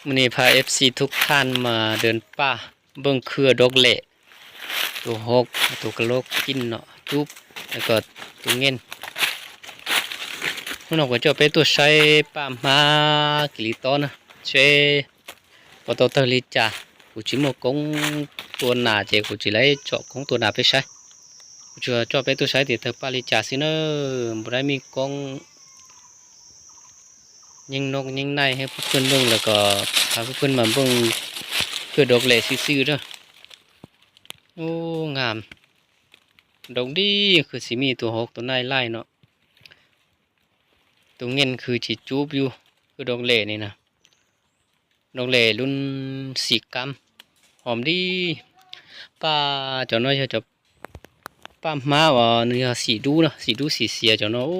ມື້ນີ້ພາເອັຟຊີທຸກທ່ານມາເດີນປ່າເບິ່ງເຄືອດອກແຫຼ ໂຕຮອກ ໂຕກະໂຫຼກກິນເນາະ ຈູບ ແລ້ວກໍໂຕເຫງັນ. ມື້ນອກກໍຈະໄປຕົວະໃສ່ປ່າມາກິລິຕອນນະ ເຊ ບໍ່ຕ້ອງເຕີລີຈາ ກູຈິມົວກົງຕົວໜາເຈ ກູຈິໄລເຈາະກົງຕົວໜາໄປໃສ່ ກູຈະເຈາະໄປຕົວະໃສ່ຕິເທີປ່າລິຈາຊິເນີ ບໍ່ໄດ້ມີກ້ອງ ຍິງນົກຍິງໄນໃຫ້ພວກເພິ່ນເບິ່ງ ແລ້ວກໍພາພວກເພິ່ນມາເບິ່ງເຄືອດອກແຫຼຊື່ໆເດີ. ໂອ້ ງາມ ດອກດີ ຄືຊິມີຕົວຮອກຕົວໄນຫຼາຍເນາະ. ຕົວເຫງັນຄືຊິຈູບຢູ່ ຄືດອກແຫຼນີ້ນະ ດອກແຫຼລຸ້ນສີກ້ຳ ຫອມດີ. ປ່າເຈົ້າເນາະ ເຈົ້າ ປ່າມາວ່າເນື້ອສີດູເນາະ ສີດູສີເສຍເຈົ້າເນາະ. ໂອ້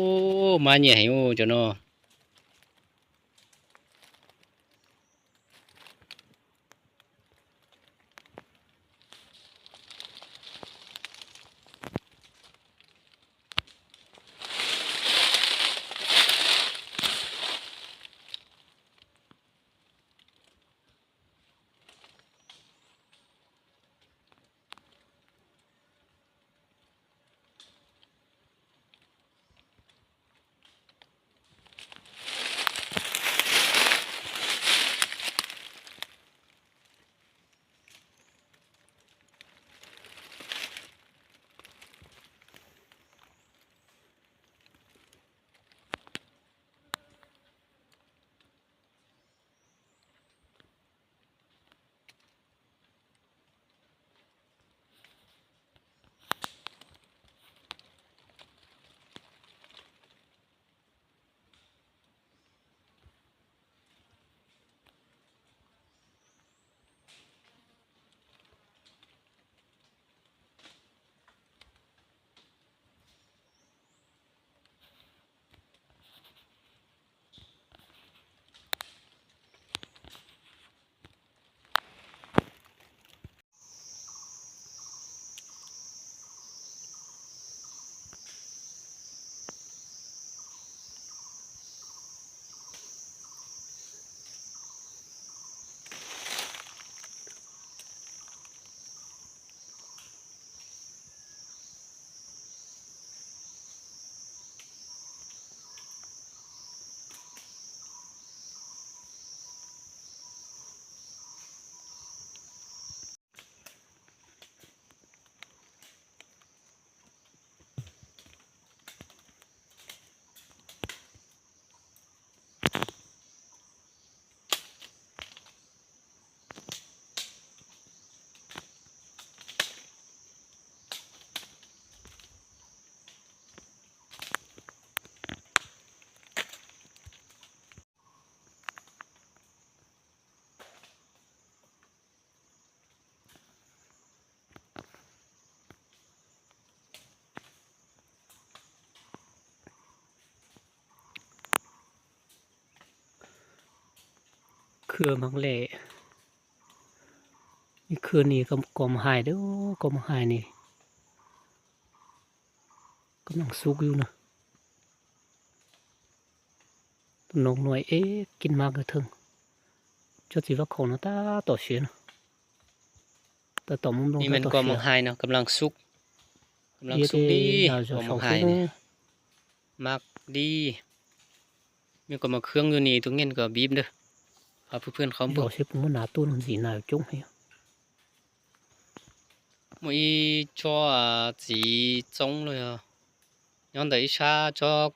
ມາແຍ່ໃຫ້ໂອ້ເຈົ້າເນາະ. ເຄືອໝາກແຫຼ ນີ້ຄືນີ້ກໍ ກໍໝາກຫາຍເດີ ກໍໝາກຫາຍນີ້ກຳລັງສຸກຢູ່ນະ. ນ້ອງນ້ອຍ ເອະ ກິນໝາກຢູ່ເທິງ ເຈົ້າຊິວ່າຂອງນະ ຕາຕໍ່ເຊຍນະ ຕາຕໍ່ມຸມລົງ ນີ້ແມ່ນ ຕາຕໍ່ເຊຍ ກໍໝາກຫາຍເນາະ ກຳລັງສຸກ ກຳລັງສຸກດີ ເອີ ກໍໝາກຫາຍນີ້ ໝາກດີ. ມີກໍໝາກເຂືອງຢູ່ນີ້ ຕົງເຫງັນກໍບີບເດີ ພາເພື່ອນໆເຂົາເບິ່ງ ເອົາຊິປຸງມັນໜາ ຕູ້ມັນສີໜາຈົງໃຫ້ ໝົດອີ່ຈໍ ອາ ສີຈົງເລີຍ ຍ້ອນແຕ່ອີ່ຊາຈອກ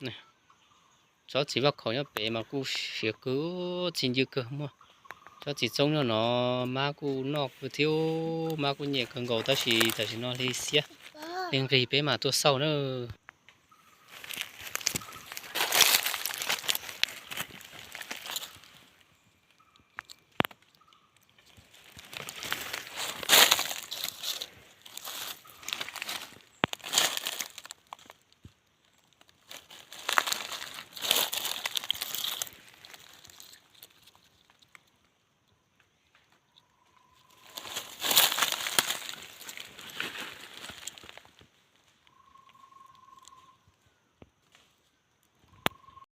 ນີ້ ຈອກສີວັກເຂົາຍ້ອນເປມາກູເສຍເກີ ຊິນຢືເກີໝົດ ຈອກສີຈົງຍ້ອນໜໍ ມາກູນອກຢູ່ທິວ ມາກູແຍກເກີງເກົາ ຕາສີ ຕາສີນອນລີເສຍ ເລັງລີເປມາຕົວເຊົາເນີ.